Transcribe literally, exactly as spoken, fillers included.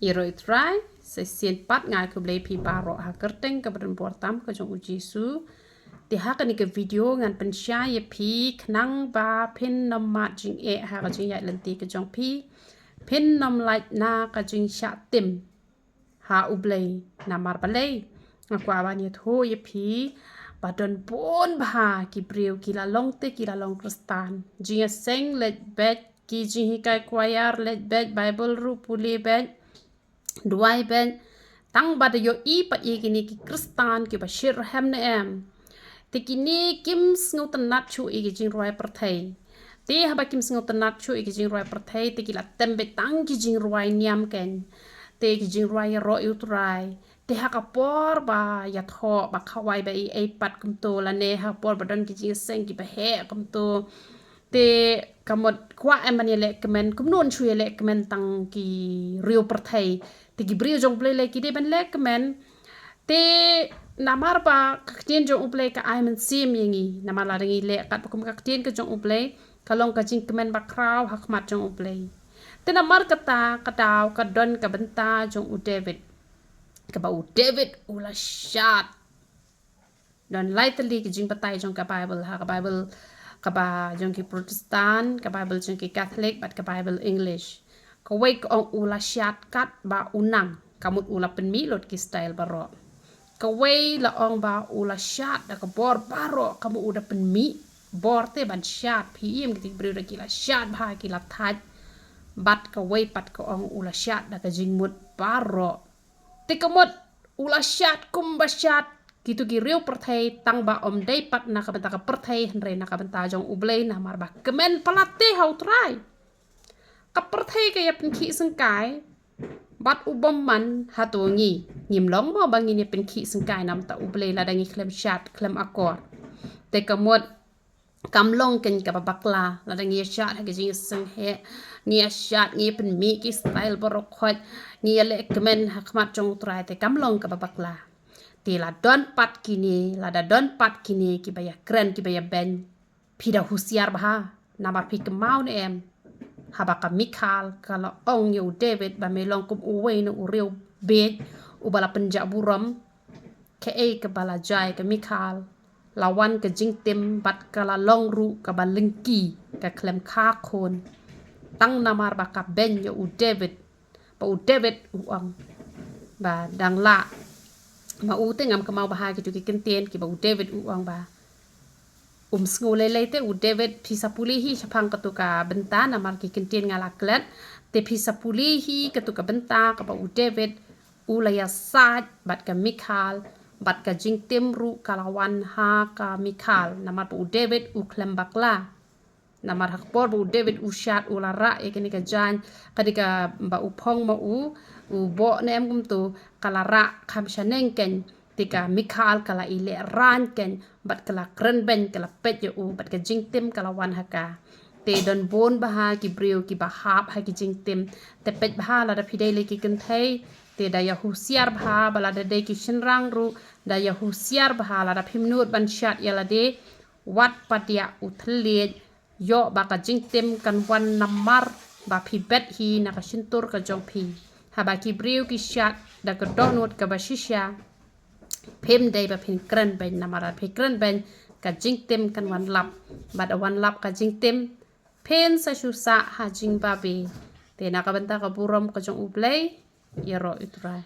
Ïaroh ïa u Trai, sa shisien pat nga ai khublei ïa phi baroh ha ka kyrteng kaba donbor tam ka jong u Jisu. Te ha kane ka video ngan pynshai ïa phi khnang ba phin nym mad jingeh ha ka jingïaid lynti ka jong phi. Phin nym lait na ka jingshah tim ha U Blei, namar balei? Nga kwah ban ïathuh ïa phi ba don bun bha ki briew ki la long te ki la long Khristan. Jingïaseng leit beit, ki jinghikai choir leit beit, Bible ruh pule beit, duwai beit. Tang ba da ïohi pat ïa kine ki Khristan kiba shitrhem ne em. Te kine kim sngewtynnat shuh ïa ki jingrwai pyrthei. Te haba kim sngewtynnat shuh ïa ki jingrwai pyrthei, te ki la tem beit tang ki jingrwai niam keiñ. Te ki jingrwai ïaroh ïa u Trai. Te ha ka por ba ïathoh, ba khawai ba ei ei pat kumto lane ha ka por ba don ki jingïaseng kiba heh kumto. Te ka mut kwah em ban ïaleh kmen, kumno yn shu ïaleh kmen tang ki riew pyrthei. Te ki briew jong U Blei lei ki dei ban leh kmen. Te namar ba ka ktien jong U Blei ka ai mynsiem ïa ngi. Namar lada ngi leh katba kum ka ktien ka jong U Blei, ka long ka jingkmen bakhraw ha khmat jong U Blei. Te namar kata ka daw ka don ka bynta jong u David. Kaba u David u la shad. Don lai tylli ki jingbatai jong ka Bible, ha ka Bible kaba jong ki Protestant, ka Bible jong ki Catholic, bad ka Bible English. Kawei ka ong u la shad katba u nang, ka mut u la pynmih lut ki style baroh. Kawei la ong ba u la shad da ka bor baroh, ka mut u da pynmih bor te ban shad. Phi ïohi ki briew da ki la shad bha, ki la thait. Bad kawei pat ka ong u la shad da ka jingmut baroh. Te ka mut u la shad kumba shad kito ki riew pyrthei, tang ba ym dei pat na ka bynta ka pyrthei, hynrei na ka bynta jong U Blei, namar ba kmen palat te ha u Trai. Ka pyrthei ka ïa pynkhih syngkai bad u bymman, hato ngi, ngim long mo ba ngin ïa pynkhih syngkai na ka bynta U Blei lada ngi khlem shad, khlem akor? Te ka mut kam long keiñ kaba bakla lada ngi ïa shad ha ki jingïaseng heh, ngi ïa shad, ngi ïa pynmih ki style baroh khoit, ngi ïa leh kmen ha khmat jong u Trai, te kam long kaba bakla. Te la don pat kine, lada don pat kine kiba ïa kren, kiba ïa beiñ, phi da husiar bha, namar phi kynmaw ne em? Haba ka Mikhal ka la ong ïa u David ba me long kum uwei na u riew bieit uba la pynjah burom. Kaei kaba la jia ïa ka Mikhal? La wan ka jingtim bad ka la long ruh kaba lyngkhi, ka khlem kha khun. Tang namar ba ka beiñ ïa u David. Ba u David u ong ba dang lah. Ma u te ngam kynmaw bha kito ki kyntien kiba u David u ong ba. Um sngew lei lei te u David, phi sa pule hi shaphang kato ka bynta, namar ki kyntien nga la klet. Te phi sa pule hi kato ka bynta kaba u David u la ïasaid bad ka Mikhal, bad ka jingtim ruh ka la wan ha ka Mikhal, namar ba u David u khlem bakla. Namar ha ka por ba u David u shad, u la rah ïa kane ka jaiñ, ka dei kaba u phong ma u, u boh ne em kumto, ka la rah kham shaneng keiñ. Te ka Mikhal ka la ïaleh rain keiñ, bad ka la kren beiñ, ka la peit ïa u, bad ka jingtim ka la wan ha ka. Te don bun bha ki briew kiba hap ha ki jingtim. Te peit bha lada phi dei lei ki kynthei, te da ïa husiar bha, ba lada dei ki shynrang ruh, da ïa husiar bha lada phim nud ban shad ïa lade. Wat pat ïa u thylliej, ïoh ba ka jingtim kan wan namar ba phi bet hi na ka shyntur ka jong phi. Haba ki briew ki shad da ka dohnud kaba shisha, phim dei ba phin kren beiñ, namar lada phi kren beiñ, ka jingtim kan wan lap. Bad wan lap ka jingtim, phin sa shu sah ha jingbabe. Te na ka bynta ka burom ka jong U Blei, ïaroh ïa u Trai.